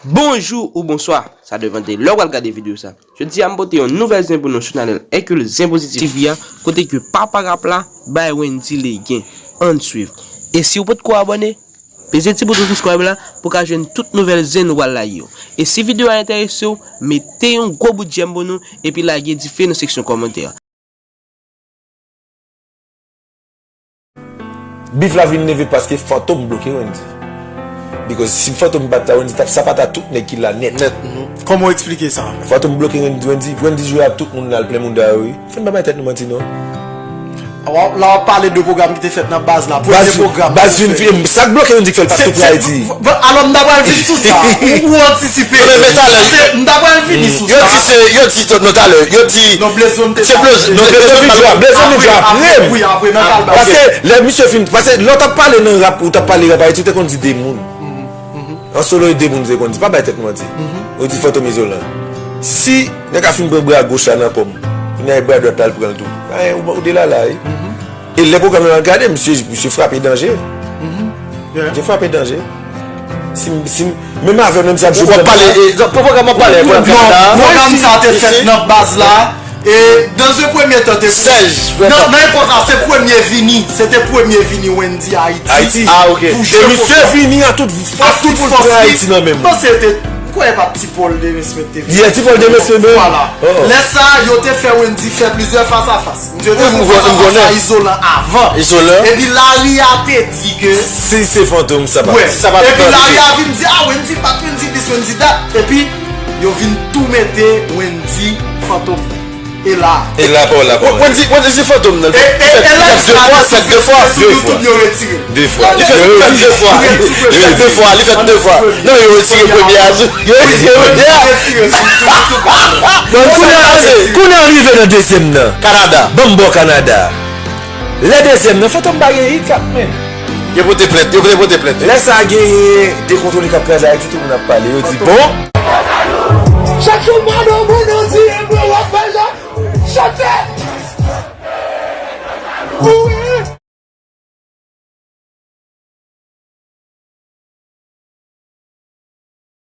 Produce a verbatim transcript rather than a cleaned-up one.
Bonjou ou bonswa, sa depann de lè w pral gade videyo sa. Jodi a m pote yon nouvèl zen pou nou sou chanèl Hercule Zen Pozitif T V a, kote ke papa rap la bay Wendy legen. Ann swiv. E si w potko abòne, peze ti bouton subscribe la pou w ka jwenn tout nouvèl zen nou pral lage yo. E si videyo a enterese w, mete yon gwo bout j'aime pou nou epi lage dife nan seksyon kòmantè a. Bif la vin leve paske Fantom bloke Wendy. Because si Fantom pa t la, Wendy t ap sapata tout nèg ki la nèt. Nèt. Kòman w eksplike sa? Fantom bloke Wendy, Wendy, Wendy jwe ak tout moun la, l plen moun dayò, wi. Fè n pa bay tèt nou manti, non. La w ap pale de pwogram ki te fèt nan baz la, premye pwogram. Baz vin fè, sa k bloke Wendy k fè l pa tout Ayiti. Alò, m ta pral vin sou sa. Ou antisipe. M ta pral vini sou sa. Yo di se, yo di, non, talè, yo di. Non, Blaze One te Se Blaze, non, Blaze One vin jwe apre m. Wi, apre, nan album. Paske lè misye fin, paske lè w t ap pale nan rap, ou t ap pale rap Ayiti, ou te konn di de moun. An solo e de moun, ou te konn di. Pa bay tèt nou manti. Ou di Fantom izolan. Si nèg a fin pran bra goch la nan kò m, kounye a e bra dwat la, l pran l tou. Ou de la la, wi. E lè pwogram nan al gade, misye, misye frape danje. Misye frape danje. Si, si, menm avè menm sa, w ap pale, e, pwogram w ap pale, pwogram Kanada. Pwogram sa te fèt nan baz la, e, dans un premier temps, te, nan, nan epòk la, se premye vini, se te premye vini Wendy Ayiti. Ayiti. Ah, ok. E misye vini an tout fòs, tout fòs li pran Ayiti nan men m. Panse te, kwè pa Ti Paul Demesme te vini. Yeah, Ti Paul Demesme, men. Vwala. Lè sa, yo te fè Wendy fè plizyè fas a fas. Yo te fè fas a fas a Izolan avan. Izolan. Epi lari a te di ke Si se Fantom, sa pa. Wè. Epi lari a vin di, ah, Wendy bat, Wendy dis, Wendy dat. Epi yo vin tou mete Wendy Fantom. E la. E la, pa w la, pa w la. Wendy, Wendy se Fantom nan. E, e, e la, Fèt de fwa, fèt de fwa. YouTube, yo retire. De fwa. Li fèt, li fèt de fwa. Li fèt de fwa, li fèt de fwa. Non, yo retire premye a. Yo retire premye a. Bon, kounye a, kounye a rive nan dezyèm nan. Kanada. Ban m ba w Kanada. Lè dezyèm nan, Fantom pa gen hit k ap men. Yo pote plent, yo pote plent. Lè sa genyen dekontwole k ap kraze Ayiti, tout moun ap pale. Yo di, bon. Chak jou m pran yon moun, yo di, e mwen w ap fè jan. Chante! Wi, wi,